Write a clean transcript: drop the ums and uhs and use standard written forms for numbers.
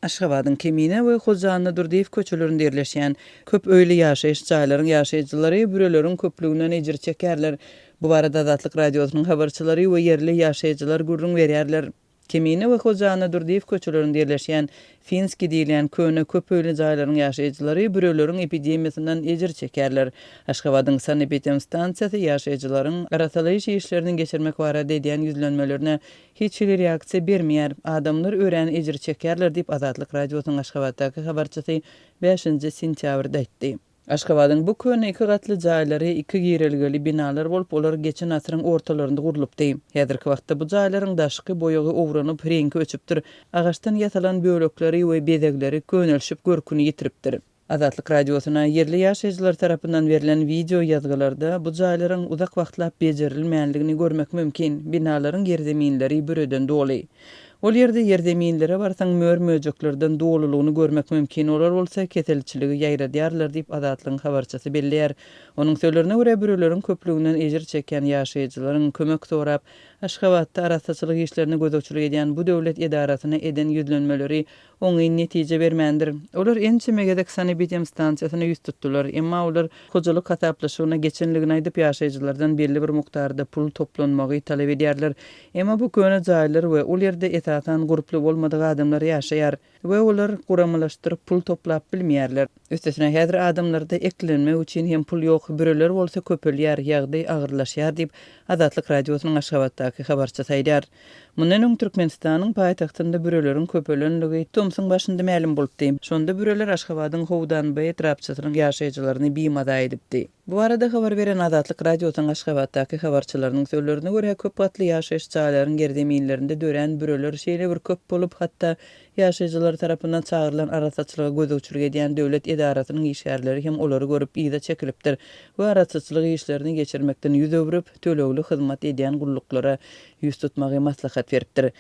Aşgabadyň Kemine we Hoja Annadurdyýew köçelerinde ýerleşýän köp öýli ýaşaýyş jaýlaryň ýaşaýjylary büreleriň köplüginden ejir çekýärler. Bu barada Azatlyk Radiosynyň habarçylary we ýerli ýaşaýjylar gürrüň berýärler. Kemine we Hoja Annadurdyýew köçelerinde ýerleşýän Finskiý diýilýän köne köp öýli jaýlaryň ýaşaýjylary büreleriň epidemiýasyndan ejir çekýärler. Aşgabadyň sanepidemstansiýasy ýaşaýjylaryň arassalaýyş işlerini geçirmek barada edýän ýüzlenmelerine Hiç hili reaksiýa bermeýär. Adamlar örän ejir çekýärler diýip, Azatlyk Radiosynyň Aşgabatdaky habarçysy bäşinji sentýabrda aýtdy. Aşgabadyň bu köne iki gatly jaýlary iki girelgeli binalar bolup, olar geçen asyryň ortalarynda gurlupdy. Häzirki wagtda bu jaýlaryň daşky boýagy owranyp, reňki öçüpdir, agaçdan ýasalan bölekleri we bezegleri könelişip görküni ýitiripdir. Azatlyk Radiosyna ýerli ýaşaýjylar tarapyndan berlen wideo ýazgylarda bu jaýlaryň uzak wagtlap bejerilmänligini görmek mümkin, binalaryň ýerzeminleri büreden doly. Ol ýerde ýerzeminlere barsaň mör-möjeklerden dolulygyny görmek mümkin, olar bolsa keselçiligi ýaýradýarlar diýip, Azatlygyň habarçysy belleýär. Onuň sözlerine görä, büreleriň köplüginden ejir çekýän ýaşaýjylaryň kömek sorap, Aşgabatda arassaçylyk işlerine gözegçilik edýän bu döwlet edarasyna eden ýüzlenmeleri oňyn netije bermändir. Olar ençeme gezek sanepidemstansiýasyna ýüz tutdular, emma olar hojalyk hasaplaşygyna geçenligini aýdyp, ýaşaýjylardan belli bir mukdarda pul toplanmagy talap edýärler. Emma bu köne jaýlar we ol ýerde esasan gurply bolmadyk adamlar ýaşaýar we olar guramalaşdyryp pul toplap bilmeýärler. Üstesine häzir adamlarda eklenmek üçin hem pul ýok, büreler bolsa köpelýär, ýagdaý agyrlaşýar diýip, Azatlyk Radiosynyň Aşgabatdaky habarçysy aýdýar. Mundan öň Türkmenistanyň paýtagtynda büreleriň köpelenligi tomsuň başynda mälim bolupdy. Şonda büreler Aşgabadyň Howdanbaý etrapçasynyň ýaşaýjylaryny bimaza edipdi. Bu barada habar beren Azatlyk Radiosynyň Aşgabatdaky habarçylarynyň sözlerine görä, köp gatly ýaşaýyş jaýlaryň ýerzeminlerinde dörän büreler şeýle bir köp bolup, hatda ýaşaýjylar tarapyndan çagyrylan arassaçylyga gözegçilik edýän döwlet edarasynyň işgärleri hem olary görüp yza çekilipdir we arassaçylyk işlerini geçirmekden ýüz öwrüp, tölegli hyzmat edýän gulluklara ýüz tutmagy maslahat beripdir.